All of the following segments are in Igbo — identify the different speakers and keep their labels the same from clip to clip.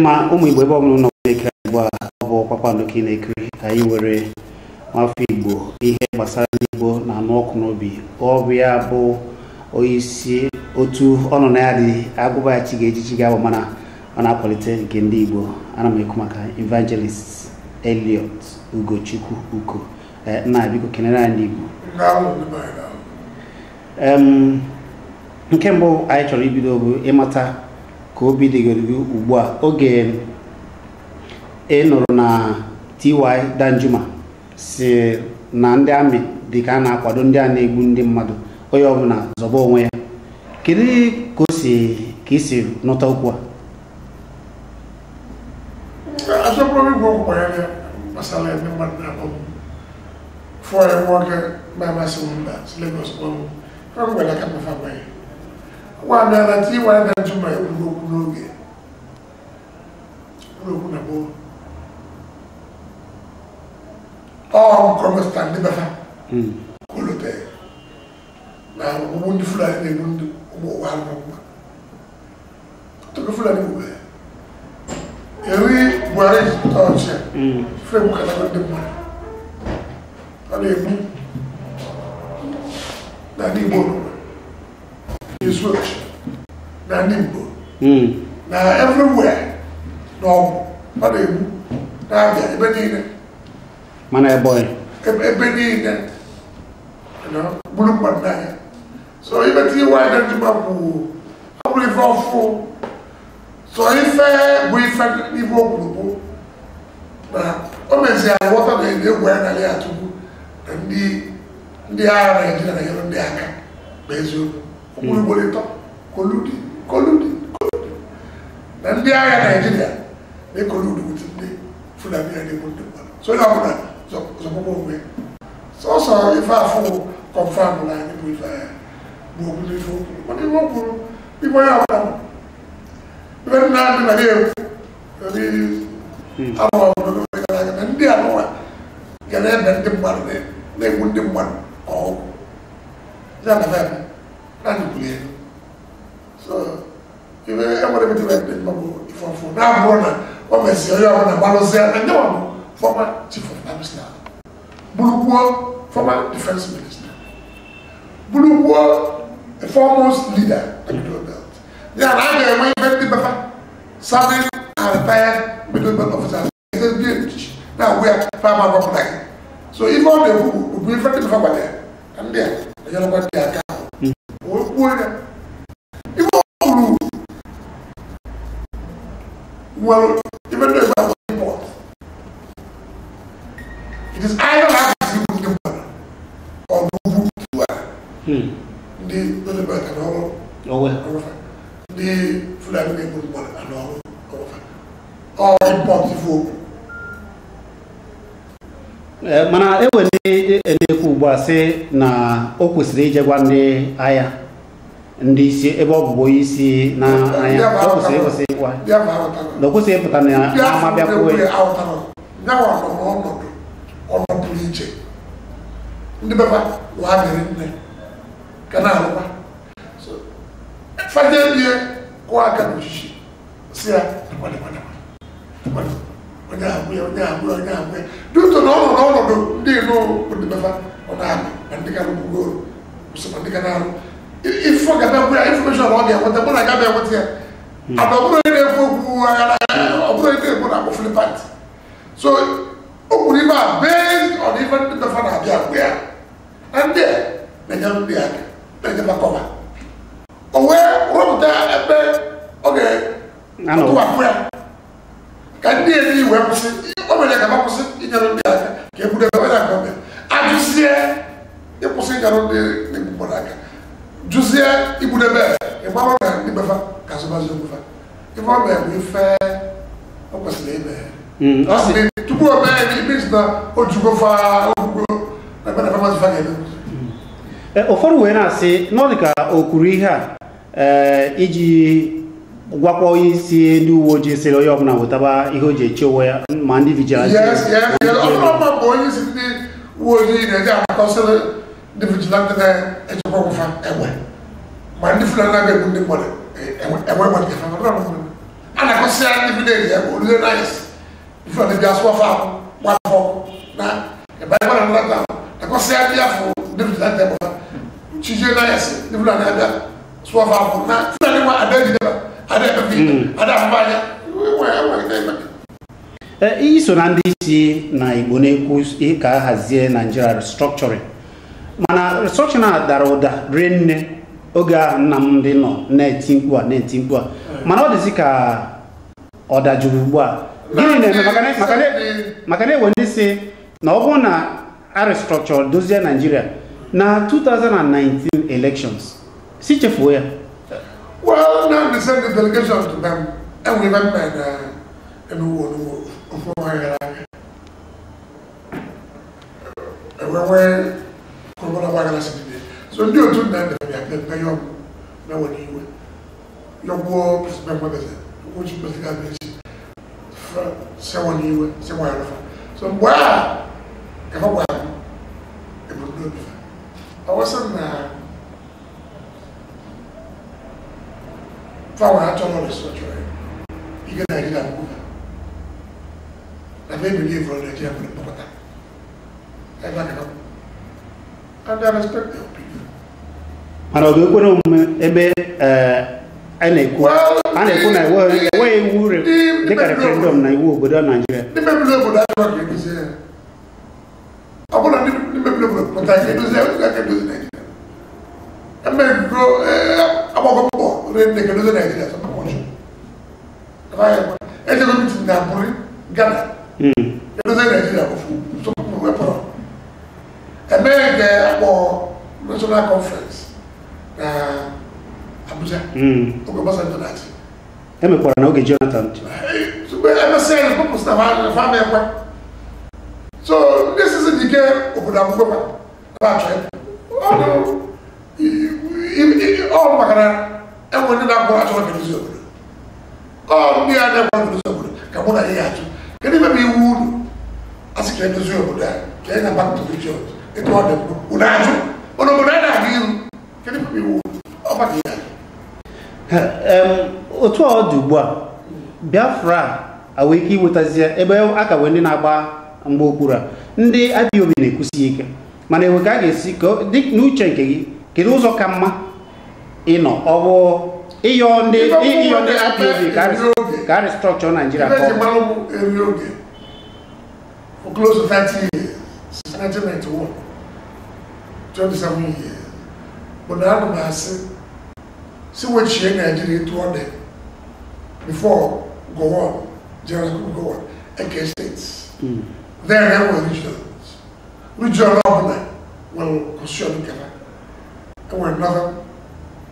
Speaker 1: Ma ụmụ Igbo ebe ọbụla nọ na-ekiri ugbu a, ọ bụ kpakpando ka ị na-ekiri ka anyị were nwafọ Igbo ihe gbasara ndị Igbo na-anụ ọkụ n'obi. Ọ bụ ya bụ onyeisi otu ọ nọ na ya dị agụba ya chi ga-eji chi ga-abụ, mana ọ na-akwalite nke ndị Igbo. Ana m ekwu maka Evangelist Elliot Ugochukwu Uko. Nna, biko kenere anyị ndị Igbo. Nke mbụ anyị chọrọ ibido bụ ịmata ka obi dịgoro gị ugbu a oge ị nụrụ na TY Danjuma si na ndị amị dị ka a na-akwado ndị a na-egbu ndị mmadụ, onye ọbụla zọba onwe ya. Kedu ka o si ka isi nụta okwu a?
Speaker 2: Achọpụrụ m ikwu okwu banyere gbasara ndị mmadụ na-akpọ m fụọ ya nwoke ma amasị m mba si Lagos kpọọ m m gwara aka mmefe agbaghị gwa m ya na TY Danjuma ekwuru okwu n'oge kwuru okwu na gboo ọ nkọmesta ndị befa kolote na ụmụ ndị Fulani na-egbu ndị ụmụ ụwa alụrụ mma tụkụ Fulani gbube eri Buhari pụta ọchị a fe egbukatago ndị mmadụ ọ na-egbu na ndị Igbo n'Izu ọchị na ndị Igbo na everywhere na ọgwụ ọ na-egbu na-abịa ebe niile,
Speaker 1: mana Ebonyi
Speaker 2: ebe niile gburu mmadụ n'anya. So ife TY Danjuma bụ ọ bụrụ ife ọfụ, so ife bụ ife ife o kwuru bụ na o mezie ghọta na egwu ya narị atụgbu na ndị agha Naịjirịa na-enyere ndị aka bụ eziokwu. O kwuru ugboro ịtọ koludi koludi koludi na ndị agha Naịjirịa na-ekoludu with ndị Fulani ya na-egbu ndị mmadụ. So onye ọbụla zọpụkwa onwe sọsọ ife afụ kọnfam na anyị bụ ife bụ okwu n'ife o kwuru, mana ife o kwuru ife onye ọbụla bụ ife nna ndị na na-ekwu abụọ obodo gara aga na ndị anụwa ga na-eme ndị mmadụ na-egbu ndị mmadụ ka ọgwụ ya na ebe naanị kwuru elu. So ife enwere ebe ndị mma bụ ife ọfụ na-abụrụ na o mesịrị onye ọbụla gbalụsịa na ndị bụ former chief of army staff, bụrụkwuo former defense minister, bụrụkwuo a foremost leader na Middle Belt. Ya na a ga-enwe ife ndị befa serving and retired Middle Belt officers na-agwụ ya fama gọpụta gị. So ife ọ na-ekwu bụ ife ndị befa gwara ya na ndị a na-enyelekwa ndị aka ahụ o kwuo ya. Ife ọ kwuru nwere ife ndị ebe ahụ import. It is either na igbu ndị mmadụ ọ bụ ugwu a ndị Middle Belt na ọrụ ndị Fulani na-egbu mmadụ na ọrụ ọ import ife okwu.
Speaker 1: Mana enwe ndị na-ekwu ugbu a sị na o kwesịrị ije gwa ndị agha ndị isi ebe ọ bụbu onye isi na anya o kwesịrị ịkwụsị ịgwa na o kwesịrị ịpụta na ama bịakwuo ya.
Speaker 2: Ọnọdụ iche ndị befa lụọ nne ka na-alụkwa fadebie kụọ aka n'osisi si ya onye agwụ ya onye agwụ ya onye agwụ ya duto na ọ nọ n'ọnọdụ ndị inu ndị befa ọ na-alụ ma ndị ka lụgbugoro so ma ndị ka na-alụ ifo ga-abịa ya infọmeshọn ọ ga-enweta mụ na ga-abịa enweta ya ada ọ bụrụ onye na-ekwu okwu agha ọ bụrụ onye na-ekwu na-akpọ flipat. So o kwuru ife a based on ife ndị befa na-abịa agwụ ya na ndị a na-enyere ndị aka na-enyeba kọva o wee rụpụta ebe ọ ga-atụwapụ ya ka ndị eri wee kwụsị. O mere ka kwụsị inyere ndị aka ka ekwudebe onye aka ome ajụzie ịkwụsị inyere ndị mmadụ aka jụzie igbudebe ịgbarụ na ndị befa ka azụmazi okwu ife ọ mere bụ ife o kwesịrị ime tupu o mee ya means na o jugo fa ogugo na ebe na fa fa ga-eme.
Speaker 1: Ụfọdụ wee na-asị na ọ dị ka o kwuru ihe a iji gwakwa onye isi ndị uwe ojii sịrị onye ọbụla wetaba ihe o ji eche onwe ya ma ndị vigilante.
Speaker 2: Yes, yes, yes. Ọ bụrụ ma bụ onye isi ndị uwe ojii na-eji amakọsịrị Ndị vigilante na-echekwa ọgwụfa egbe ma ndị Fulani na-abịa egbu ndị mmadụ egbe egbe nke fa a na-akọsị ya ndị vileji egbe olule nayis ndị Fulani bịa sụọ fa ahụ gba afọ na ebe ebe na nlata ahụ na-akọsị ya ndị afọ ndị vigilante egbe fa chijie nayis ndị Fulani abịa sụọ fa ahụ na Fulani nwa ada ejideba ada emefe ada afụfa anya.
Speaker 1: Iso na ndị isi na Igbo na-ekwu ka a hazie Nigeria restructuring, mana restructuring a dara ụda rie nne oge ahụ Nnamdi nọ na-eti mkpu a na-eti mkpu a, mana ọ dịzị ka ọ dajụrụ ugbu a. Gịnị na-eme maka na ewe ndị si na ọ bụrụ na a restructure dozie Nigeria na 2019 elections si chefuo ya?
Speaker 2: Well, now they send the delegation to them, and we went back and we so ndị otu nna ndị bịa bịa yọm na were iwe yọgbuo president Nwebeze ochi president Amechi sewa n'iwe sewa ya rụfa. So mgbe a ka fa gwara m ebumnobi fa, ọ wesị na fa nwere achọrọ restructuring ike Naijiria mgbuba na fa ebili evụrụ Naijiria nwere mkpọkọta ebe a ka fa, and I respect their opinion.
Speaker 1: Mana ọ ga-ekwere omume ebe a na-ekwu na enweghị iwu dịka referendum na iwu obodo Naijiria?
Speaker 2: Ndị mebiri obodo achọrọ ka edozie ya. Ọ bụrụ na ndị mebiri obodo pụta ka edozie ya, ka edozie Naijiria. Emego agbakọ mbọ rie nne ka edozie Naijiria sọ mma ọchụ. Ejego mitin na Aburi, Ghana. Edozie Naijiria ofu sọ wepụrụ. Emee nke akpọ National Conference na Abuja oge Obasanjo na-achị.
Speaker 1: Emekwara n'oge Jonathan.
Speaker 2: Emesịa ya purpose na fa ekwe. So this is ike obodo akwụkwọ fa na-achọ ọ maka na enwe ndị na-akwụrụ achọrọ ka edozi obodo. Ọ ndị a na-ekwe edozi obodo ka mụ na ihe achụ. Kedu ibe bụ iwu unu a sị ka edozi obodo a ka anyị na back to regions etu ọ dị mbụ unu ajụ mana obodo anyị na-aga ihu kedu ibe bụ iwu unu ọ maka ihe achụ.
Speaker 1: Otu ọ dị ugbu a Biafra awee ike iwetazie ebe a ka wee ndị na-agba mgba okpuru a ndị IPOB na-ekwusi ike, mana enwe ka a ga-esi n'uche nke gị kedu ụzọ ka mma ịnọ ọ bụ ịyọ ndị IPOB ka a restructure Nigeria ka ọ
Speaker 2: for close to 30 years, since 1991, 27 years. But now I'm asking, see what she Nigeria to them before go on, General go on, AK states. Then there were regions. Region of well, constitution together. And were northern,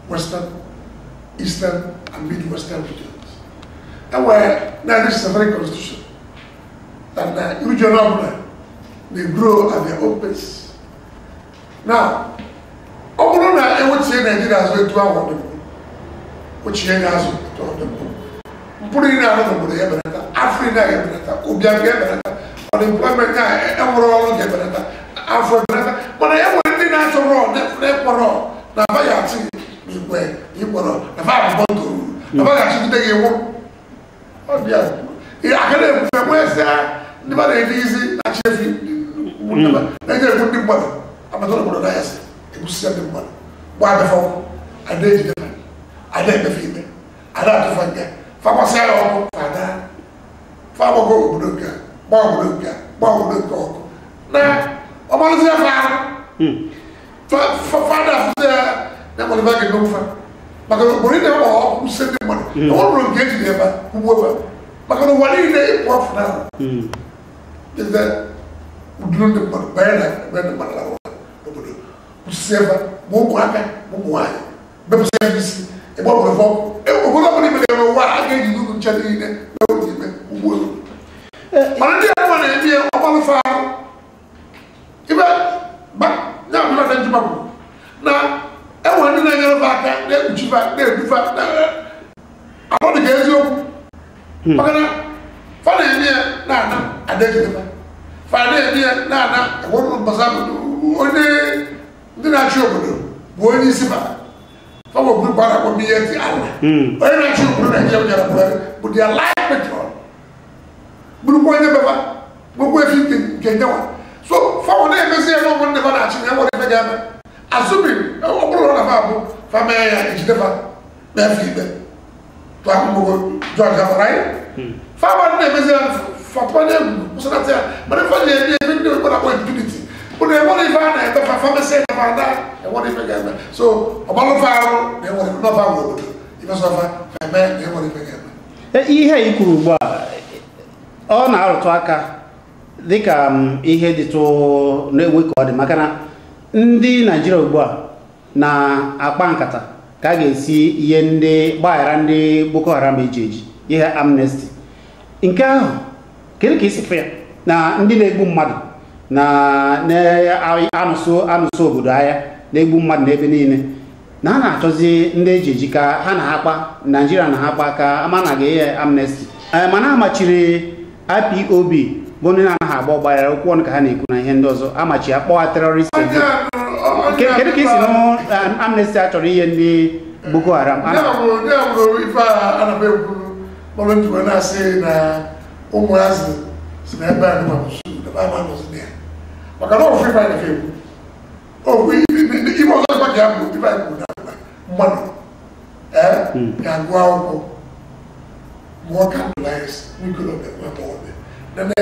Speaker 2: western, eastern, and midwestern regions. And were 1973 constitution. That the region of they grow at their own pace. Now, ọ bụrụ na ewechie Nigeria azụ etu ahụ ọ dị mbụ, ochie ya azụ etu ọ dị mbụ, mkpụrụ iri anọ n'obodo ya ebelata, afọ iri ya ebelata, ụbịam ga-ebelata, unemployment ya enwere ọrụ ga-ebelata, afọ ebelata, mana e nwere ndị na-achọrọ na-ekpọrọ na afa ya achị n'igwe n'ikpọrọ na fa abụbọ ntoru na fa ga-achịgide gị nwụ. Ọ dị ya aka na-ebufe nwesịa ndị mmadụ na-eji isi na-achị efi na-eji egbu ndị mmadụ amata n'obodo na ya si egbusia ndị mmadụ gbaa befe ọkụ ada ejide fa ada emefe ikpe ada atụfa nga fakwasịa ya ọkụ fada fa agbago obodo nke a gbaa obodo nke a gbaa obodo nke ọkụ na ọmalụzi ya fa arụ fada afụzi ya na amalụzi ga emegbu fa maka na obodo niile gbara ọkụ kwụsị ndị mmadụ na ọ bụrụ nke ejide fa kwugbuo fa maka na ụwa niile ịpụ afụ na ahụ uduru ndị mmadụ banye na ebe ndị mmadụ lara n'obodo kwụsị ebe ma ụmụaka ma ụmụ nwaanyị bepụsị ebe isi ebe ọ bụla fọ obodo ọbụla imere n'ụwa a ga-eji n'ụlọ nche niile n'oge ime ugbo elu mana ndị a na-eme ọgbalụfe ahụ ibe ya bụ na njima bụ na enwere ndị na-enyere fa aka na-ekpuchi fa na-edufa ahụ dị ka eziokwu maka na fa na-eme ya na-ana ada ejide fa fa na-eme ya na-ana enwere mbasa onye Ndị na-achị obodo bụ onye isi ba fọwọ́ group a na-akpọ Miyetti Allah. Onye na-achị obodo Naijiria bụ Buhari bụ their life patron, bụrụkwa onye beba, bụrụkwa efi nke nyewa. So fọwọ́ na-emezi ya n'ụmụ ndị fa na-achị na enwere ife ga-eme asụmi ọ bụrụ na fa abụ fa mee ya ejide fa na-efe ikpe tụọ akụmụgo jụọ aja, right? Fa na-emezi ya fatụma na-egwu kwụsịnata ya, mana ife ji enye ebe ndị oyibo na-akpọ impunity bụ na enwere ife a na-eme fa famesi ya fa na enwere ife ga-eme. So ọgbalụfa arụ na enwere nọfa nwe obodo ife sọfa fa eme na enwere ife ga-eme.
Speaker 1: Ihe i kwuru ugbu a, ọ na-arụtụ aka dịka ihe dịtụ na-enwe ka ọ dị, maka na ndị Naijiria ugbu a na-akpa nkata ka a ga-esi ihe ndị gbaghara ndị Boko Haram eji ihe amnesty nke ahụ. Kedu ka isi fụ ya na ndị na-egbu mmadụ na na-anụso anụso obodo agha, na-egbu mmadụ n'ebe niile, na ha na-achọzi ndị eji eji ka ha na ha kpa Naijiria na ha kpa ka ama na ga-enye amnesty? Mana amachiri IPOB bụ ndị na-anaghị agba ọgbaghara okwu ọnụ ka ha na-ekwu na ihe ndị ọzọ amachi akpọ ha terrorist. Kedu ka isi nụ amnesty a chọrọ ihe ndị Boko Haram?
Speaker 2: Ya bụrụ ife a ana m ekwu kpọrọ njikwa na-asị na ụmụazị si na ebe a nụwa bụ ebe a nọzi na ya, maka na ofu ife anyị na-efe ekwu ofu ife ọzọ dịkwa ka ya bụ ife anyị kwuru na mmadụ ga-agụ akwụkwọ mụọ ka ndụlayes n'ikolobịa nwa agbọghọbịa nene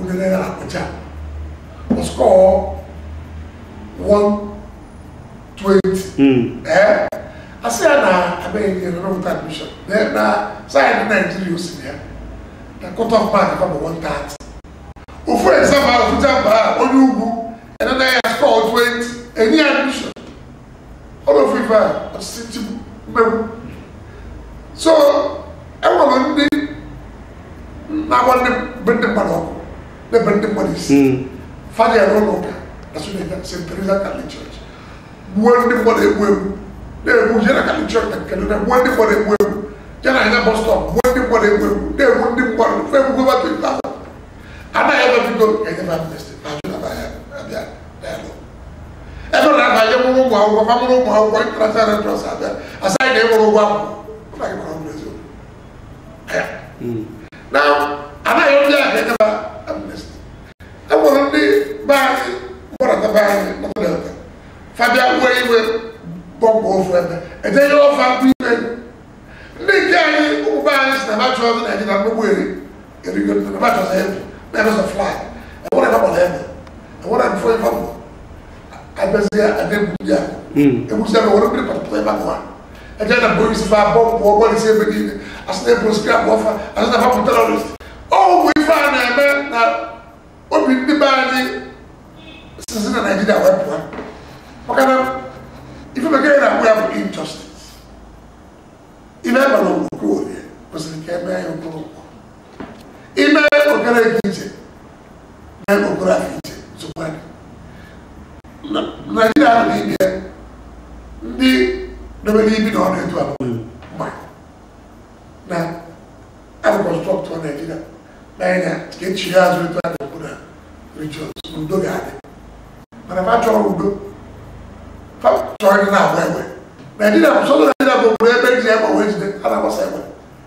Speaker 2: unene na Abuja o score 120, asị ya na abịaghị nyere na admission na sayensị Naijiria o si na ya na cut off mark bụ 130. Ofu exam ahụ fụcha mba a onye ugwu enene ya score 20, enye ya admission. Ọrụ ofu ife a ọchịchị nchigbu mmegbu. So enwere ndị na-agba ndị be ndị mmadụ ọkụ na-ebe ndị mmadụ isi fada ya n'ụlọ ụka na Suleja St. Teresa Catholic Church, gbuo ndị mmadụ egbu egbu na-egbu jee na Catholic Church na Kaduna, gbuo ndị mmadụ egbu egbu jee na anya bus stop, gbuo ndị mmadụ egbu egbu na-egbu ndị mmadụ fe egbu over 20,000. Anaghị ebe bido ga-enyefe amnesty ajụ na ya abịa dialogue ebe na-abanye mụrụ ụmụ akwụkwọ fa mụrụ ụmụ akwụkwọ international entrance abịa asaghị na ịmụrụ ụgwọ akwụkwọ ụlọ gị mara ọbụla eziokwu. Na anaghị ndị a ga-enyefe amnesty. Enwere ndị be anyị mgbọrọta be anyị nọta delta fabia wee iwe bọmbụ ofu ebe ejenye ọfa bụ iwe ndị nke anyị ụmụ be anyị si na machọ ọzọ Naijiria mmegbu eri erigo na machọ ọzọ ebu na ebe sọ flag enwere ebe gbara ebe enwere ebe ife mbụ abịazie adegbu ndị a egbuzi ebe were mmiri pọtapụta ebe akụwa eje na bụ isi fa bọmbụ ọgbọlisi ebe niile asị na ebu skrap ọfa asị na fapụ terọrist. Ọ bụ ife a na-eme na obi ndị be anyị sizi na Naijiria wee pụọ, maka na ife bekee na-akpụ ya bụ injustice. Ife emere Okorie kwesịrị ka eme ya Okoronkwọ, ime Okereke iche mee Okorafor iche nsogbu adị. Naijiria ahụ na-ime ndị dobere ibi na ọnụ etu a ma na abụ kọnstrọktọ Naijiria n'anya ka echi ya azụ etu a na-ekwu na regions udo ga-adị, mana fa chọrọ udo, fa chọrọ ndị na-agba egbe. Naijiria bụ sọsọ Naijiria bụ obodo ebe eji egbe wee jide a na-agbasa egbe.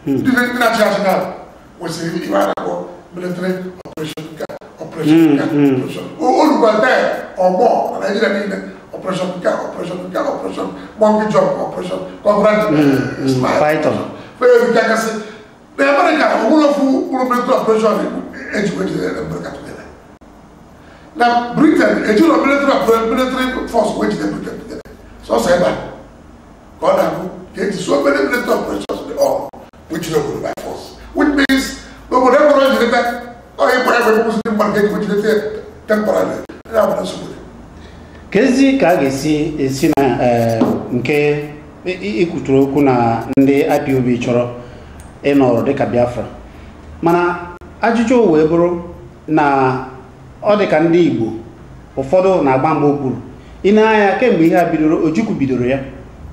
Speaker 2: Ndị na-achị achị na kwesịrị iwe a na-akpọ military operation nka operation nka operation olugbo taa ọgbọ na Naijiria niile operation nka operation nka operation monkey jump operation cobra
Speaker 1: python
Speaker 2: fee kakasị na Amerịka onwere ofu ụlọ military operation eji wee jide Amerịka together. Na Britain ejiro military force wee jide Britain together. Sọsọ ebe a ka ọ na-abụ ka eji so many military operations dị all wee jide obodo by force, which means n'obodo enwere njideta ọ ịgba egbe egbugbuzi ndị mmadụ ka eji wee jideta temporarily ya bụ nsogbu.
Speaker 1: Kezi ka a ga-esi esi na nke ikwuturu okwu na ndị IPOB chọrọ ịnọrọ dịka Biafra, mana ajụjụ wee bụrụ na ọ dịka ndị Igbo ụfọdụ na-agba mgbe okpuru ị na-anya kemgbe ihe a bidoro. Ojukwu bidoro ya,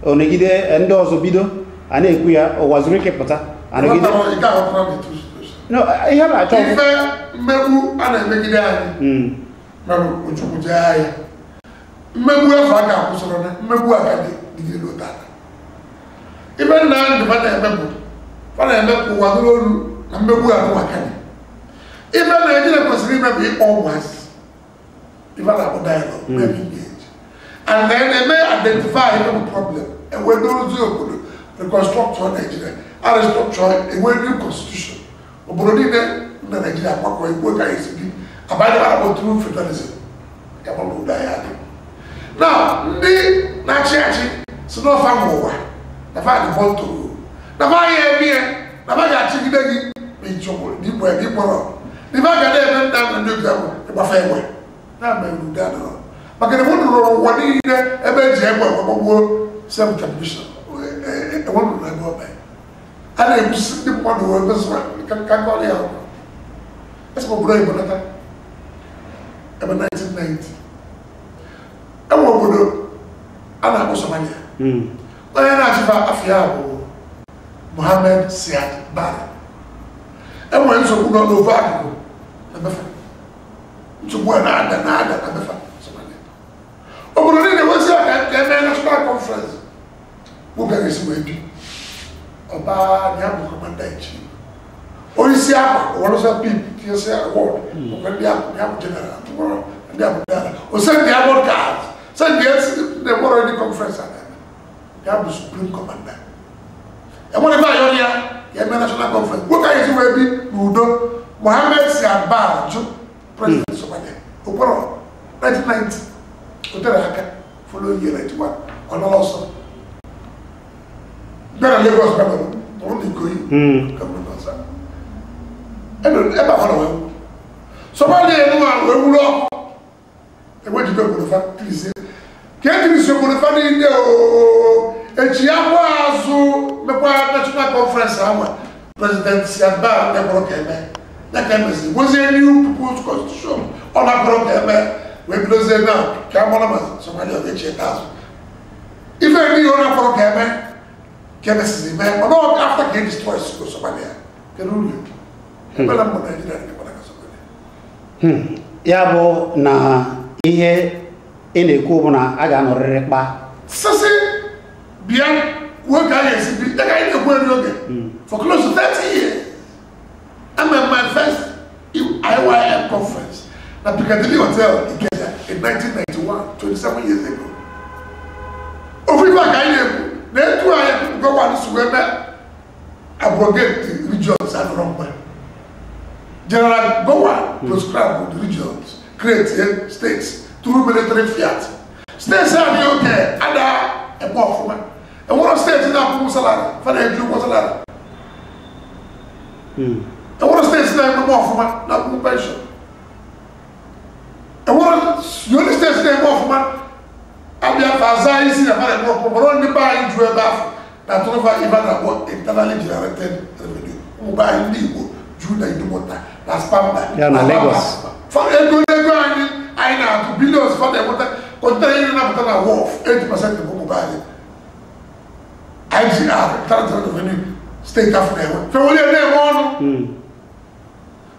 Speaker 1: ọ nọgide ndị ọzọ bido a na-ekwu ya, ụwa zuru ike pụta anọgide. No, ihe a na-achọ
Speaker 2: ife mmegbu a na-emegide anyị mere Ojukwu jee agha. Mmegbu afọ aka akwụsịrị na mmegbu aka dị dịgide n'ụtara. Ibe nna ndị fa na-eme bụ fa na-eme ka ụwa nụrụ olu na mmegbu ahụ aka dị. Ife Naijiria kwesịrị ime bụ ịkpọ ụmụazị. Ife na-akpọ dialogue, eme engage. And then eme identify ife bụ problem. Ewe dozie obodo, reconstruct Nigeria, a restructure, enwe new constitution. Obodo niile na Naijiria agbakọ ikwu ka esi bi abanye akpọ through federalism. Ya bụ ụda ya dị. Now, ndị na-achị achị si n'ọfa nwe ụwa na fa dị born to rule. Na fa ya eme ya, na fa ga-achịgide gị ma ị chọrọ n'ikpo ya n'ikpọrọ. N'ife a ga na-eme nna nna ndị otu ahụ ịgbafe egbe. Na mere udo adọrọ. Maka na enwe rụrụ ụwa niile ebe eji egbe gbagbuo self-determination. Enwe rụrụ ebe ọ mee. A na-ebusi ndị mmadụ wee mesịa ka nkọrọ ya ọkụ. Esi m obodo oyibo nata ebe 1990. Enwe obodo a na-akpọ Somalia. Onye na-achịfa afịa bụ Mohammed Siad Barre. Enwere nsogbu nọ n'ofe akụkụ na befa. Nsogbu a na-ada na-ada na befa Somalia. Obodo niile nwezi aka ka emee national conference. Nwoke ga-esi wee bi. Ọba na ya bụ commander in chief. Onye isi akwa ọwọlọsọ pip tinyesi award. Ọkwa ndị ahụ ya bụ general tụkwara ndị ahụ ndị ala. O send the award cards. Send the ndị nwere ndị conference a na-eme. Ya bụ supreme commander. Enwere ebe ayọ ya ya eme national conference. Nwoke anyị esi wee bi n'udo. Mohammed Siad Barre jụ president Somalia. Okporo 1990. O tere aka follow year 91. Ọ nọrọ ọsọ. Bịa na Lagos bịa nọrọ n'Ikoyi. Gọọmenti ọzọ. Ebe ahụ na wee wụ. Somalia enu a wee wuru ọkụ. Ewejide obodo fa tirisie. Ka e tirisi obodo fa niile ooo. Eji akwa azụ mekwa national conference ahụ President Siad Barre na-ekpọrọ ka eme. Ya ka emeziri nwezie new people's constitution ọ na-akpọrọ ka eme wee bidozie na ka amara ma Somalia ọ ga-echi eta azụ. Ife niile ọ na-akpọrọ ka eme ka emesizi mee mana ọ after ka e destroy Somalia. Kedu uru ya? Ebela mbụ Naijiria dịkwana ka Somalia.
Speaker 1: Ya bụ na ihe ị na-ekwu bụ na a ga-anọrịrị kpa.
Speaker 2: Sisi bịa kwuo ka a ga-esi bi dịka anyị na-ekwu eri oge for close to 30 years. I'm at my first IYM conference na Piccadilly Hotel Ikeja in 1991, 27 years ago. Ofu ife a ka anyị na-ekwu na etu anyị gọvanọ si wee mee abrogate the regions adọrọ mgbe. General Gowon proscribed the regions, create states through military fiat. States a dị oke ada eme ọfụma. Enwere steeti na-akwụ salary, fa na-eji ụgwọ salary. Enwere steeti na-eme ọfụma na-akwụ pension. Enwere only steeti na-eme ọfụma abịa fa aza isi na fa na-eme ọfụma mana ndị be anyị ju ebe afọ na-atụrụfa ife a na-akpọ internally generated revenue. Ụmụ be anyị ndị Igbo ju na Idumota na Spamba
Speaker 1: Ya na Lagos.
Speaker 2: Fa ego ego anyị anyị na-atụ billions fa na-enweta kọntena ihe na-apụta na wharf 80% bụ ụmụ be anyị. IGR, Internal Revenue, steeti afọ na-enwe. Fewele na-enwe ọnụ.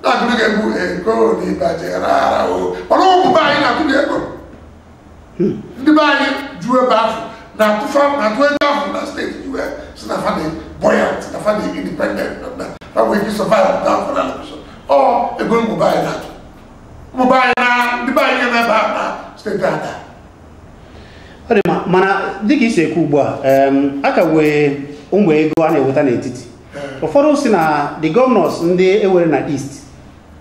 Speaker 2: Na-agụrụ ga-egbu ego na ịbaje rara o. Mana ụmụ be anyị na-atụ ego. Ndị be anyị ju ebe afọ na-atụfa na-atụ ego afọ na steeti US si na fa dị buoyant, na fa dị independent, na fa nwere ike survive without federal allocation. Ọ ego ụmụ be anyị na-atụ. Ụmụ be anyị na ndị be anyị na ebe a na steeti ada.
Speaker 1: Ọ dị mma, mana dịka isi ekwu ugbu a, a ka wee ụmụ ego a na-enweta n'etiti. Ụfọdụ si na the governors ndị ewere na East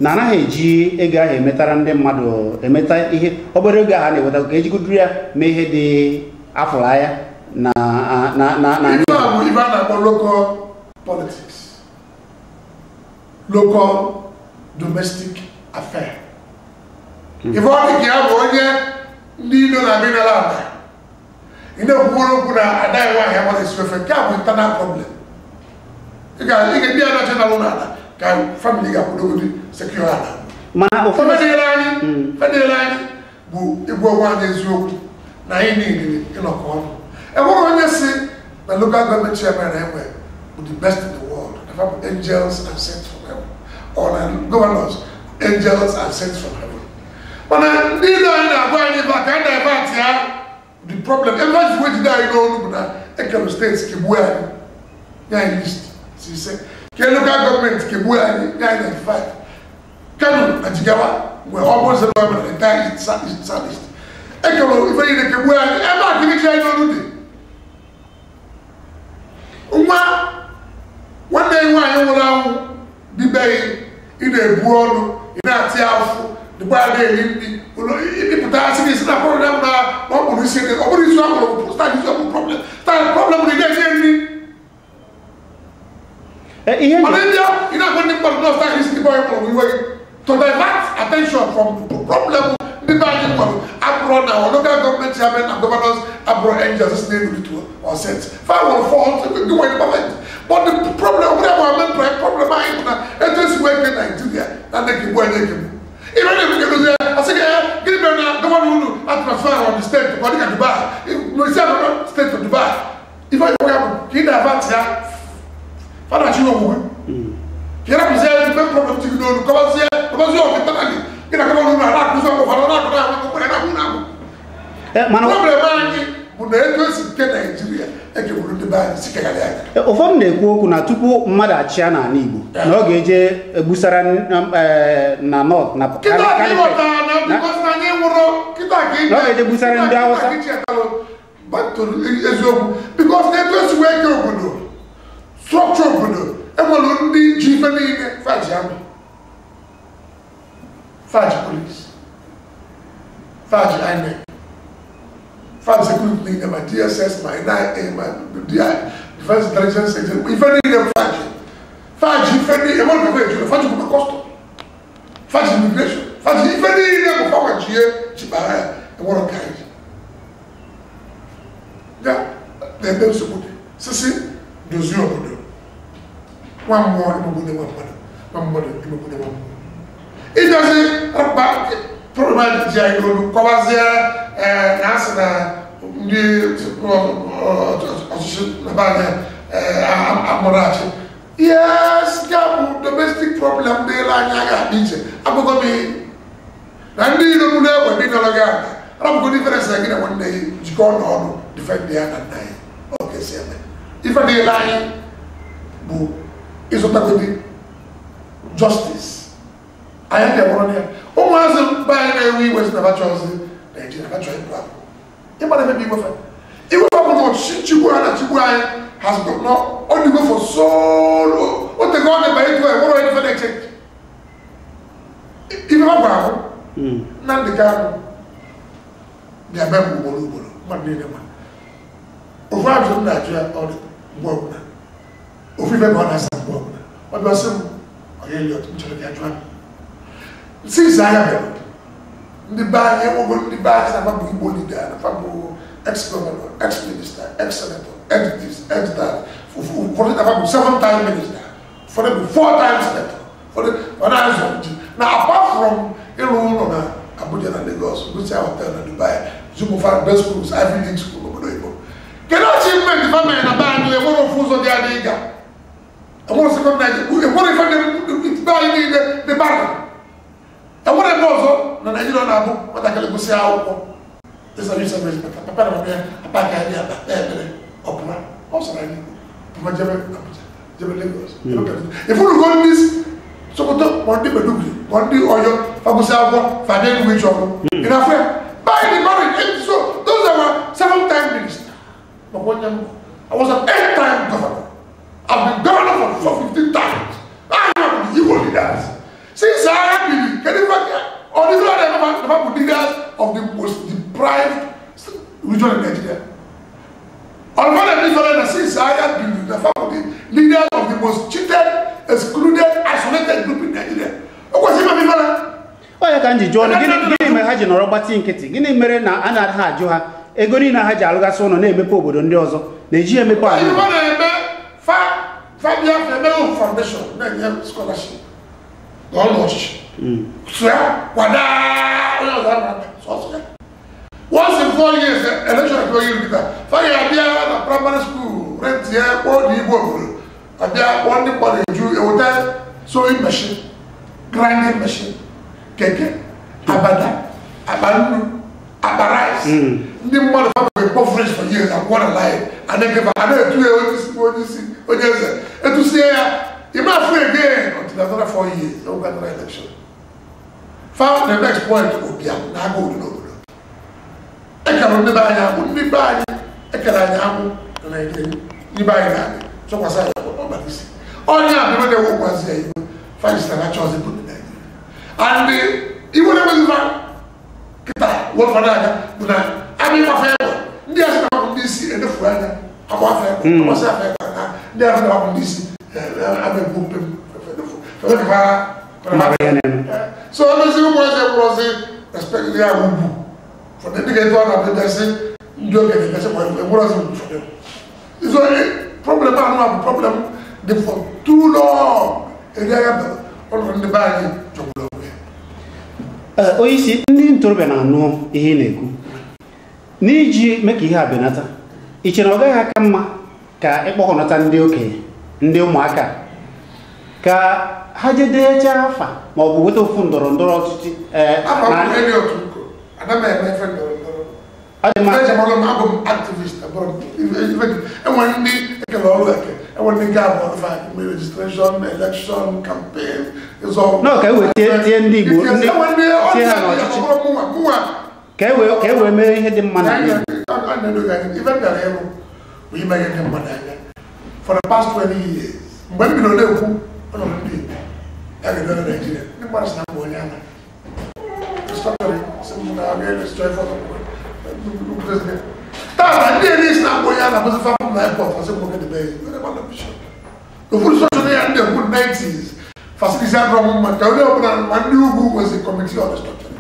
Speaker 1: na anaghị eji ego ahụ emetara ndị mmadụ emeta ihe obere ego ahụ a na-enweta ka ejigoduru ya mee ihe dị afụrụ anya na na na na
Speaker 2: Ife a bụ ife a na-akpọ local politics, local domestic affair. Ife ọ dị ka ya bụ onye ndị ilo na-abịa n'ala ada. Ị na-ekwuworo okwu na ada nwaanyị amara esi ofe nke a bụ internal problem. Ị ga ndị a na-achọ n'alụ n'ala ka family ga-akwụdogodi secure ala.
Speaker 1: Mana ụfọdụ
Speaker 2: Ife dịrị anyị bụ ịgwa onwe anyị eziokwu na anyị niile ịnọkọ ọnụ. Enwere onye si na local government chairman enwe bụ the best in the world. Na fa bụ angels and saints from heaven. Or na governors, angels and saints from heaven. Mana ndị ile anyị na-agwa anyị ebe a ka a divert ya the problem. Ebe a ji wee jide anyị n'ọnụ bụ na ekere steeti kegbuo anyị nye anyị list si ise, ke local gọọmenti kegbuo anyị nye anyị 95. Kano na Jigawa nwere ọ bụ zero gọọmenti entire east, south east, south east. Ekere ife niile kegbuo anyị ebe a ka imechi anyị n'ọnụ dị. Nwa nwanne ya nwaanyị nwụrụ anwụ dịbeghị, ị na-ebu ọnụ, ị na-atị afụ, dịkwa ya na-eri nri, ịpụta asị gị si na problem na ọ kpụrụ isi gị, ọ bụrụ isi ọ kpụrụ start isi ọ bụ problem, start problem na ị na-enye nri.
Speaker 1: Ihe
Speaker 2: Mana ndị ị na-agwa ndị mmadụ na start isi gị bụ onye kpụrụ iwe gị to divert attention from the problem ndị be anyị nwere abụrụ na our local government chairman and governors abụrụ angels si n'elu ritual or set. Fa nwere 400 ndị nwere perfect. But the problem, ọ bụrụ main problem anyị bụ na etu esi wee ke Nigeria na ndị kegbu anyị ekegbu. Ibe na-ekwu kedozi ya, asị gị ya, gịnị mere na gọvanọ unu a transfer on the state ka ọ dị ka Dubai, n'isi agọrọ state to Dubai. Ife anyị ya bụ ka ị divert ya, fadachi ogbugbe. Ka ị rapụzie ya main problem ji gị n'olu, kọbazie kọbazie ọgụ internally, gị na gọvanọ unu a na-akụzi ọgụ ụfọdụ na-akụ na-akụ na-akụ na-akụ.
Speaker 1: Mana
Speaker 2: Problem anyị bụ na etu esi nke Naijiria ekegburu ndị be anyị si kegharị anya.
Speaker 1: Ụfọdụ na-ekwu okwu na tupu mmadụ achịa n'ala Igbo na ọ ga-eje egbusara na North na
Speaker 2: Kịta ka
Speaker 1: Caliphate.
Speaker 2: ịghọta na because na anyị nwụrụ kịta ka ị
Speaker 1: Na ọ ga-eje busara ndị Hausa.
Speaker 2: Kịta ka ị chetalụ back to eziokwu because na etu esi wee kee obodo, structure obodo, enwere ndị ji ife niile, faji army, faji police, faji INEC, faji security niile, ma DSS, ma NIA, ma DI, Defense Intelligence Agency, ife niile bụ faji. Faji ife niile, enwere ka eju, faji bụ custom, faji immigration, faji ife niile bụ fawa jie chịkpara ya, enwere ka anyị ji. Ya na-ebe nsogbu dị, sisi dozie obodo. Nwa mmụọ emegbune nwa mmadụ, nwa mmadụ emegbune nwa mmụọ. Ịbịazi rapa problem anyị ji anyị n'olu kọwazie na asị na ndị ọchịchị na be anyị amụrụ achị. Yes, ya bụ domestic problem dịla anyị aga adị iche. Abụghị m ihe na ndị iro mụ na-egbe ndị nọrọ gị aka arabụgo difference gị na nwanne gị jikọọ n'ọnụ defend ya na nna ya. Ọ ga-esi eme. Ife dịla anyị bụ ịzụtagodi justice. Anyị ga-enwere ya. Ụmụazị mba anyị na-ewe iwe si na bachọzi Naijiria bachọ ịpụ apụ. Ịgbara ebe iwefe. Iwefe bụ na ọchịchị nchigbu ha na nchigbu anyị has got no ọ dịgo for so long. O tego ọ na-ebe etu a enwere onye ife na-eche. Ife ha gwara ahụ Nnamdi Kanu bịa be m ugboro ugboro mmadụ niile ma. Ofu ajụjụ m na-ajụ ya ọ dị mgbe ọbụla. Ofu ife ka ọ na-asa mgbe ọbụla. Ọ bịa sị m, ọ ya Eliot, m chọrọ ka ya jụọ m. Since agha bịara, ndị be anyị enwego ndị be anyị na bụ Igbo leader, na fa bụ ex-governor, ex-minister, ex-senator, ex-this, ex-that. Ụfọdụ na fa bụ 7-time minister, ụfọdụ bụ 4-time senator, ụfọdụ ọ na-azụ ji. Na apart from ịrụ ụlọ na Abuja na Lagos, gosi hotel na Dubai, zụmụfa best schools, Ivy League school obodo oyibo. Kedu achievement fa mere na be anyị enwere ofu ụzọ dị adị ịga? Enwere second Nigeria, enwere ife dị be anyị niile dị bara. Enwere ebe ọzọ na Naijiria na-abụ nwatakịrị gụsị akwụkwọ ịsara ịsara bata papa na mama ya apa ka anyị aba kpee ekpere ọpụma ọ sọrọ anyị Igbo papa jebe Abuja jebe Lagos jebe Kaduna. Ifunugo ndị Sokoto ma ndị Maiduguri ma ndị Ọyọ fa gụsị akwụkwọ fa bịa Enugu ịchọ ọrụ. Ị na-afụ ya? By the marriage, so those are our 7-time minister. Maka onye mbụ, I was an 8-time governor. I've been governor for 15 times. I am the Igbo leaders. Since I have been, can you or the other leaders of the most deprived region in Nigeria. Unfortunately, since I have been the leaders of the most cheated, excluded, isolated group in Nigeria.
Speaker 1: Ọ ya ka m ji jụọ gịnị mere ha ji nọrọ gbatị nkịtị, gịnị mere na a na-ha ajụ ha ego niile ha ji alụgasị ụlọ na-emepe obodo ndị ọzọ na-eji emepe ala Igbo.
Speaker 2: Ọ na-eme Fabia Female Foundation na-enye scholarship na ọnụ ọchịchị. So ya kwada onye ọzọ na-abịa sọsọ ya. Once in 4 years, election akọ yiri kịta. Fabia abịa na primary school rent ya kpọọ na Igbo obodo abịa kpọọ ndị mmadụ eju eweta sewing machine, grinding machine, keke, abada, Akpa nnu, akpa rice. Ndị mmadụ fa impoverished for years and one alive. And then give a na-etu ya onye isi onye eze etusie ya ime afọ again until another 4 years oge another election. Fa na-eme exploit ụbịam na agụụ dị n'obodo. Ekere ndị be anyị agbụ, ndị be anyị ekere anyị agbụ na Naịjirịa, ndị be anyị na-adị tụkwasị anyị ọbara isi. Onye a bịara na-ewe ụkwazị ya iwe fajista na chọọsị bụ ndị Naịjirịa. And iwe na-enweghị fa kịta wọlfa na-aga bụ na amị ịgbafe egbe ndị a sị na ndị isi enefu anya agbafe egbe agbasị afa egbe na ndị a sị na ndị isi ama egbu mpe m. So ọlọsị ụmụazị ewụrọsị respect ya ugwu for the nigga to have the say ndị okenye gasị kwa ewụrọsị ugwu for them. So problem ahụ bụ problem dị for too long. Eri agha bịara ọlụrụ ndị be anyị jọgburu onwe ya.
Speaker 1: Onye isi ndị ntorobịa na-anụ ihe ị na-ekwu n'iji mee ka ihe a benata, ị chere na ọ gaghị aka mma ka ịkpọkọnata ndị okenye ndị ụmụaka ka ha jedechaa afa ma ọ bụ weta ofu ndọrọ ndọrọ ọchịchị?
Speaker 2: Enwere ndị ekele ọrụ eke, enwere ndị nke abụọ fa registration, election, campaign,
Speaker 1: no, ka e wee tie ndị Igbo tie ha n'ọchịchị ka e wee mee ihe dị mma na
Speaker 2: Igbo. Ife m bịara ịrụ bụ ime ihe dị mma n'anya. For the past 20 years, mgbe m bidoro na-ekwu ọnọdụ ndị Igbo ya ga-edo na Naịjirịa, ndị mmadụ sị na mba onye ala taa ndị eri si na mba onye ala bụzi fapụ na airport asị nwoke debe ya ụfọdụ sọchọ ya ndị ekwu 90s facility adọrọ m mma ka onye ọbụla ma ndị ugwu nwezi committee on restructuring,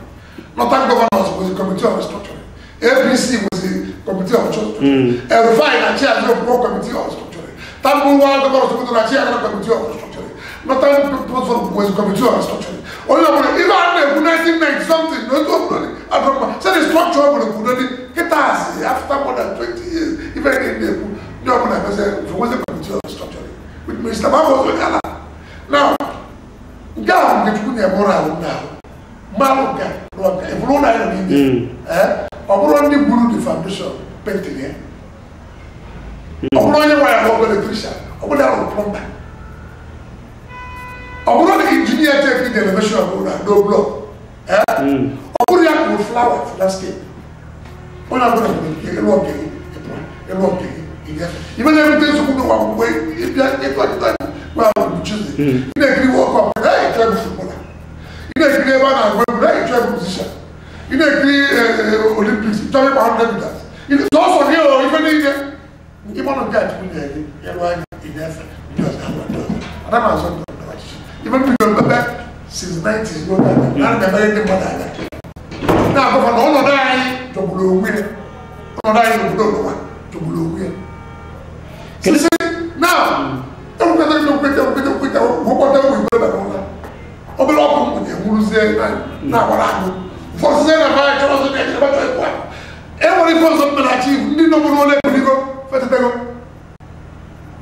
Speaker 2: Northern Governors nwezi committee on restructuring, APC nwezi committee on restructuring, El-Rufai na chi azụ okwukwo committee on restructuring, Tambuwal Governors obodo na chi azụ committee on restructuring, Northern People's Forum nwezi committee on restructuring. Onye ọbụla ife a na-ekwu 1990 something na otu ọbụla adọrọ mma sị na structure ọbụla kwudo dị kịta asị after more than 20 years ife na-ekwu ndị ọbụla nwezi committee on restructuring with Mr. Babo Onyala. Now, nke ahụ nke Chukwu na-eme ụra ahụ nna ahụ mmanụ nke rụọ nke eburu ụlọ anyị nọ n'ime ọ bụrụ ndị gburu the foundation painting ya, ọ bụrụ onye nwere ahụ electrician, ọ bụrụ ya rụrụ plumber, ọ bụrụ na injinia take the elevation of ụlọ no block, ọ bụrụ ya kụrụ flower for landscape, onye ọbụla nwere nke ịlụọ nke gị ịlụọ nke gị ife na-ebute nsogbu n'ụwa mgbe ịbịa ịtụ achịta ị na-ekiri World Cup, ị na-ekiri egwu footballer, ị na-ekiri ebe a na-agba egwu, na-ekiri egwu musician, ị na-ekiri Olympics, chọrọ ịgba 100 meters sọsọ gị o ife niile nke mmanụ nke a Chukwu nyere gị ịrụ anya ị na-efe ndị ọzọ ahụ ndị ọzọ ana m azọ ndọrọ ndọrọ ọchịchị ife m bidoro mmepe since 90s n'oge a na na-emere ndị mmadụ anya na-agụfa na ọnọdụ anyị jọgburu onwe ya, ọnọdụ anyị n'obodo n'ụwa jọgburu onwe ya. Now, obere ọkụ mkpunye nwụrụzie na-agbara agụ ụfọdụzie na ba chọrọ ọzọ na-ejere bachọ ịpụ a enwere ife ọzọ mmere achị ndị nọbụrụ ụlọ ebuligo fetetego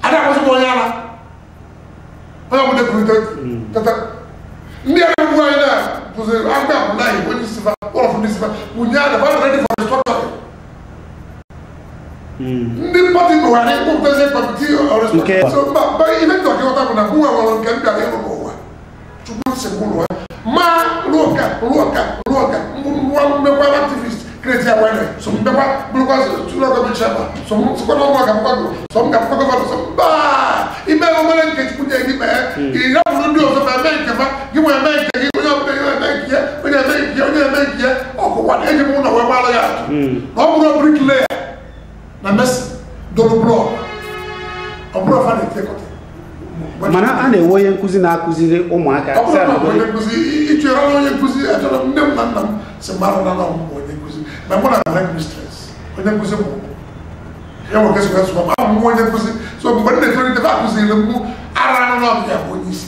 Speaker 2: ada akwụsị m onye ala onye ọbụla ekulite teta ndị a na-egbu anyị na bụziri agụ abụlaghị onye isi fa ụlọ ndị isi fa wụnye ada fa ready for restructuring. Ndị pati Buhari kpụpụtazie kọmitii ọrịsọ so mba ihe ndị ọkịkọta bụ na mụnwa nwere nke m bịara ịrụ n'ụwa Chukwu si m rụọ ma rụọ nka rụọ nka rụọ nka nwa mmekwa activist create awareness so mmekwa bụrụkwa tụlọ gọọmenti chairman so m sịkwa na ọgwụ ga-akwakwa so m ga-akwakwa gọvanọ so mba ime obere nke Chukwu nye gị mee ị rapụrụ ndị ọzọ ma eme nke fa gị nwee eme nke gị onye ọbụla ihe eme nke ya onye eme nke ya onye eme nke ya ọkụkwa eji m ụlọ wee gbara ya atụ na ọ bụrụ bricklayer na Messi dọrọ blọk ọ bụrụ ọfa na-etekọta.
Speaker 1: Mana a na-enwe onye nkụzi na-akụziri ụmụaka
Speaker 2: ọ bụrụ na onye nkụzi ịchọrọ onye nkụzi achọrọ nne m na nna m si mmadụ na ọmụmụ onye nkụzi ma mụ na direct mistress onye nkụzi mụ ya nwoke sịkwa sịkwa ma mụ onye nkụzi so mgbe m na-etolite fa akụziri m ara anụ na ọbịa bụ onye isi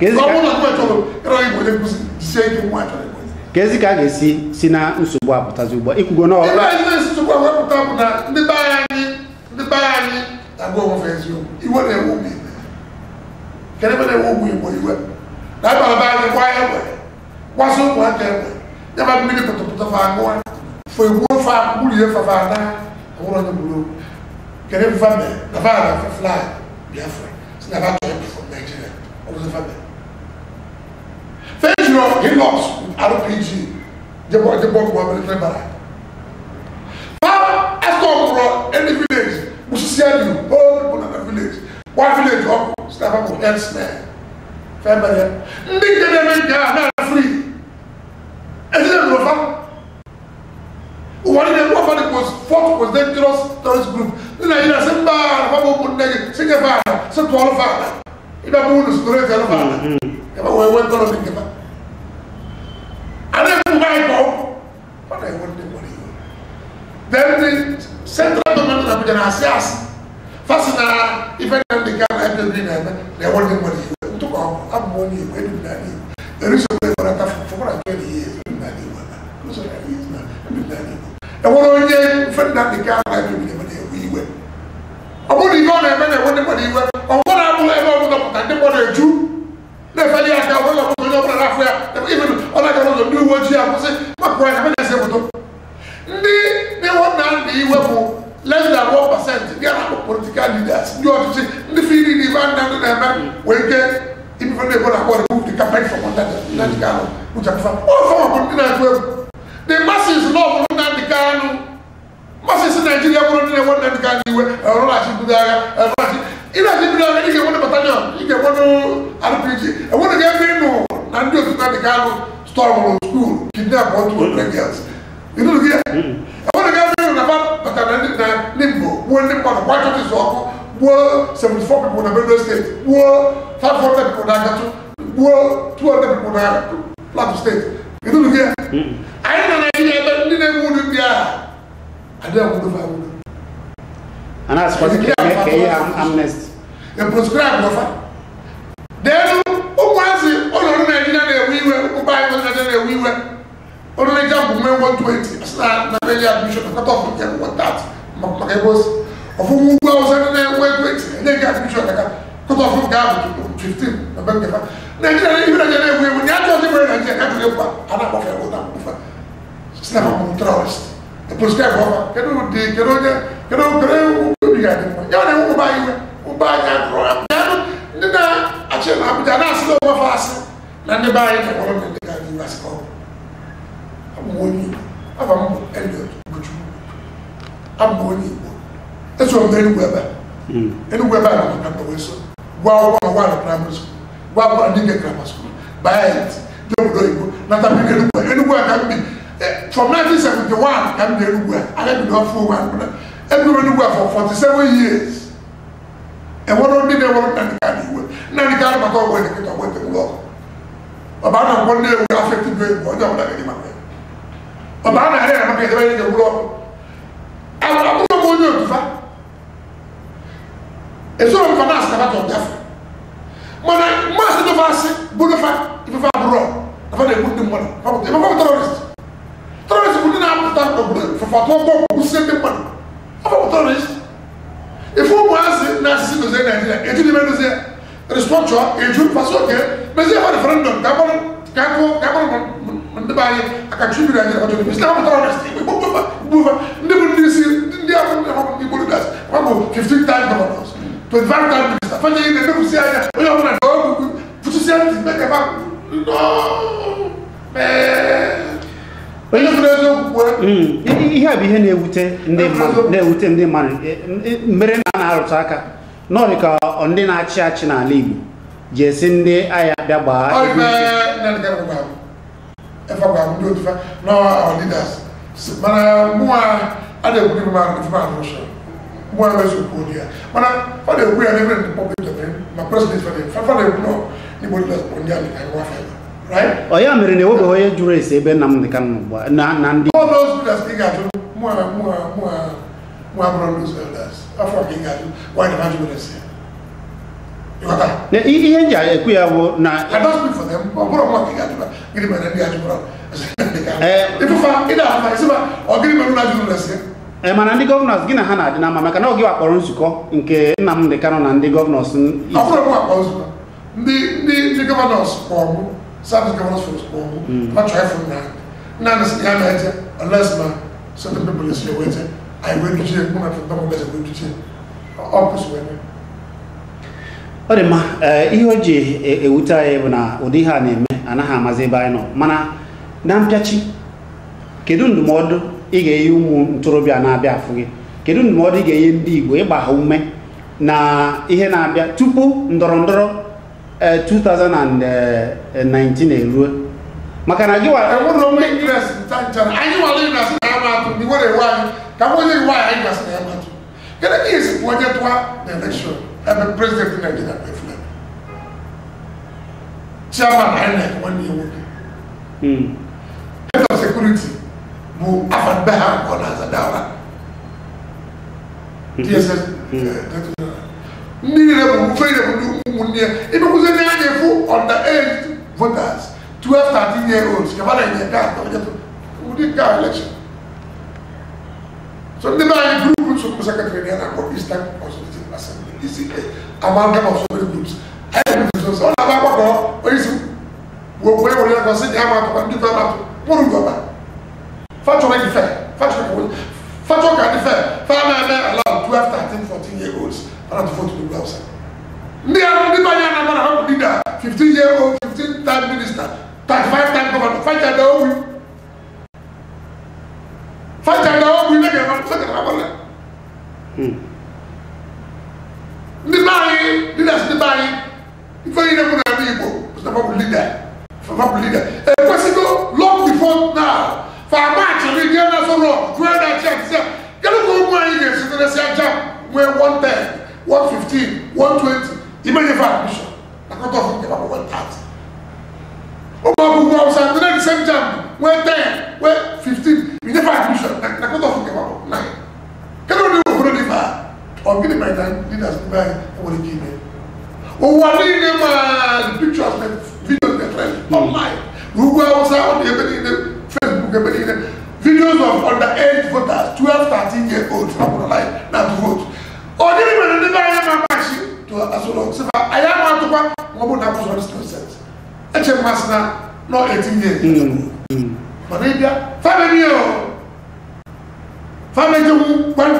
Speaker 2: ọ bụrụ na m chọrọ ịrọ ịbụ onye nkụzi jisie ike nwa achọrọ ịbụ onye.
Speaker 1: Ka ezi ka a ga-esi si na nsogbu apụtazi ugbu a ikwugo na
Speaker 2: ebe anyị na-esi nsogbu awepụta bụ na ndị be anyị na-agwa onwe eziokwu iwe na-ewe ụmụ Igbo kedu ebe na-ewe ụmụ Igbo iwe na abalị be anyị gwa egbe gbasa ụmụaka egbe nyaba fa mmiri pụtụpụtụ fa aṅụa fo egbuo fa gburie fa fa na ọhụrụ onye gburu okwu kedu ife fa mee na fa na flag Biafra si na fa chọrọ ịpụ from Nigeria ọ bụzi fa mee fejiro Hilux RPG jebọ gbuo military barrack fa asọpụrụ any village gbusisia the whole people na the village one village ọkụ si na fa bụ herdsmen femere ndị nke na-eme nke a na free ezinụlọ ụwa niile ọfa the most fourth most dangerous terrorist group ndị Naijiria sị mba fa bụ ụmụnne gị sị nyefe ala sị tụọlụ fa ala ịbịa bụ unu sitoro eti alụ fa ala ebe wee nwee nkọrọ nke fa a na-ekwu ba anyị ka ọ ọ na-enwe ndị nwere iwe. Then the central government na Abuja na-asị asị fa sị na ife na ndị ka na IPOB na-eme na-enwe ndị nwere iwe ntụkọ abụ m onye Igbo ebi m n'ala Igbo erisogbu ewerata for more than 20 years ebi m n'ala Igbo enwere onye mfe Nnamdi Kanu na IPOB na-eme na-ewe iwe ọ bụrụ na ihe ọ na-eme na-enwe ndị mmadụ iwe ọ bụrụ na abụghị ebe ọbụla pụta ndị mmadụ eju na-efeli aka ọbụla pụta onye ọbụla na-afụ ya even ọ na-aga n'ụzọ ndị uwe ojii akwụsị mapụ anya na-ese foto ndị na-enwe Nnamdi iwe bụ less than 1% ndị a na-akpọ political leaders ndị ọchịchị ndị fili na ife Nnamdi na-eme wee ike ibife ndị ebo na-akpọ remove the carpet from under Nnamdi Kanu kpuchapụfa ọ bụ ndị na-atụ egwu the masses love Nnamdi Kanu masses Nigeria bụrụ ndị na-enwe Nnamdi Kanu iwe ọrụghachi bido agha ịraghachi bido agha ị ga-enwe battalion ị ga-enwe RPG enwere gị ebe ịnụ na ndị otu Nnamdi Kanu stormụrụ school kidnap 200 girls enwere gị ebe ịnụ na batara na Nimbo gbuo ndị mmadụ gba chọchịs ọkụ gbuo 74 people na Benue State gbuo 500 people na Agatu gbuo 200 people na Plateau State ịnụrụ gị anyị na Naijiria ebe ndị na-enwe ụdị ndị agha adịghị anwụdo fa anwụdo
Speaker 1: a na-asịkwasị ka ihe amnesty
Speaker 2: e proscribe ọfa denu ụmụazị ụlọọrụ Naijiria na-ewe iwe ụba anyị Naijiria na-ewe iwe ọrụ Naịjirịa bụ nwee 120 asị na na admission na cut off nke 130 maka ebe osi ọfụma ugwu Awụsa ndị na-enwe 20 enye nke admission maka cut off nke ahụ 15 na be nkefa Naijiria iwe Naijiria na-ewu ewu na ajọ ọzọ nwere Naijiria ka jụrụ ekwu a na-akpọfe ebe ụta mkpụfa si na bụ terrorist e proscribe ọfa kedu ụdị kedu onye kedu kedu obi ga-adị mma ya na-enwe ụba anyị iwe ụba anyị agụrụ ndị na-achị na Abuja na-asị na onwe fa asị na ndị be anyị na-enwere ndị ka anyị iwe asị ka ọ bụ abụ m onye Igbo afa m bụ Eliot Ugochukwu abụ m onye Igbo eso m n'Enugwu ebe a Enugwu ebe a na maka mgbe so gwa akwụkwọ na gwa na primary school gwa akwụkwọ na Dike grammar school baa et dị obodo oyibo nata bi n'Enugwu Enugwu a ka m bi from 1971 ka m bi Enugwu a aga bido ọfụ ụwa ebi m Enugwu a for 47 years enwere ndị na-enwere Nnamdi Kanu iwe Nnamdi Kanu maka ọgwụ elekịta ọgwụ etemụlọ ọkụ ọba na nkwọ ndị ewu afektiv egwu onye ọbụla ga-eji maka ya ọba na arịa ya maka edebe ihe gwụrụ ọkụ abụrụ m onye otu fa esoro m fa na asị na fa Biafra mana mmasị dọfa asị bụrụ fa ifefe abụrụ na fa na-egbu ndị mmadụ ife fa bụ terrorist terrorist bụ ndị na-apụta n'obodo fafa tụọ bọmbụ gbusie ndị mmadụ afa bụ terrorist ife ụmụazị na-asịsị dozie Naijiria eju n'ime dozie restructure eju fasị oke mezie fa referendum ka akpọrọ ka akpọrọ ndị be anyị aka chụbi Naijiria ọjọọ n'ime sị na ha bụ terrorist gbufa ndị bụ ndị isi ndị ahụ ndị Igbo leaders ha bụ 15 time governors 25 time minister fanye ihe na-emekwusi anya onye ọbụla na ọgwụgwụ fụchisi ntị mekaba onye fụrụ eziokwu kwuo
Speaker 1: ihe a bụ ihe na-ewute ndị mmadụ na-ewute ndị mmadụ mere na a na-arụtụ aka nọọrị ka ndị na-achị achị n'ala Igbo ji esi ndị agha bịa gbaa
Speaker 2: mana mụnwa a na-ekwu gị mmadụ ife mmadụ rụsha mụnwa eziokwu onye ya mana ọ na-ekwu ya n'ebe ndị public domain ma president fa na-ekwu nọ n'Igbo leaders bụ ndị amị ka nwa fa right
Speaker 1: ọ ya mere na enwebeghị onye jụrụ ese ebe Nnamdi Kanu ugbu a na ndị
Speaker 2: all those leaders ka ị ga-ajụ mụnwa mụnwa mụnwa mụnwa bụrụ those elders afọ ka ị ga-ajụ why the man jụrụ ese ịghọta
Speaker 1: ihe m ji ekwu ya bụ na
Speaker 2: I don't speak for them ọ bụrụ mụnwa ka ị ga-ajụ gịnị mere ndị ajụbụrụ
Speaker 1: mana ndị gọvanọs gị na ha na-adị na mma maka na ọ gị wakpọrọ nzukọ nke Nnamdi Kanu na ndị gọvanọs
Speaker 2: ndị gọvanọs kpọrọ mụ South gọvanọs kpọrọ mụ Nnamdị sị ya na-eje unless ma certain people esi ewe eje anyị wee duchie mụ na fọdụ wee duchie ọ kwụsị wee mee.
Speaker 1: Ọ dị mma. Ihe o ji ewute anyị bụ na ụdị ihe a na-eme anaghị amazi ebe anyị nọ. Mana na mpịachi, kedu ndụmọdụ ị ga-enye ụmụ ntorobịa na-abịa afụ gị? Kedu ndụmọdụ ị ga-enye ndị Igbo ịgba ha ume na ihe na-abịa tupu ndọrọ ndọrọ 2019 eruo? Maka na gị
Speaker 2: enwere onwe interest nta nchara anyị nwere ị na-asị na ya matụ ndị nwere ewe anyị ka m onye nwaanyị anyị gasị na ya matụ. Kedu ka esi bụ onye tụwa na elekshọn ebe prezidenti Naijiria bụ Fulani, chairman INEC nwanne ya nwoke, head of security bụ afa mbe ha nke ọ na-aza Daura, DSS ndị niile bụ ofe niile bụ ndị ụmụnne ya. Imekwuzi ndị anya efu underage voters, 12 13 year olds ka ha na-enye kaadị onye ụdị nke a election. So ndị be anyị group nsogbu secretary ya na-akpọ Eastern Consultative Assembly, ECA, amalgam of so many groups. Anyị bụ ọ na-aba agbakọ onye isi wee were ya gosi ya ma atụkwa ndị fe matụ mụrụ gọba fachọrọ ịdị fe fachọrọ ka dị fe fa na-eme allow 12 13 14 year olds para to vote n'ugwu Hausa. Ndị ahụ ndị be anyị anamara ha bụ leader 15 year old, 15 time minister, 35 time governor, fachada owi fachada owi na-egere. Ndị be anyị leaders, ndị be anyị ife niile bụ na ndị Igbo bụ leader bụ leader ekwesịgo long before now fa march ndị je na so rock jụọ na chi atịsị kedu ka ụmụ anyị ga-esitere si aja nwee 110 115 120 imenye fa admission na cut off nke bụ 130 ụmụ akwụkwọ Hausa ndị na the same jam nwee 10 nwee 15 inye fa admission na cut off nke bụ 9. Kedu ụdị obodo dị fa ọ gịnị mere na leaders ndị be anyị enwere ike ime ụwa niile ma the pictures na videos na trend online n'ugwu Hausa ọ dị ebe niile, Facebook ebe niile, videos of underage voters, 12 13 year olds hapụrụ line na to vote. Ọ gịnị mere ndị be anyị ma machi to asụrụ sị fa anyị ama atụkwa ma ọ bụ na akwụsịrị this nonsense. Eche mmasị na nọ 18 years mana ịbịa family o family gwan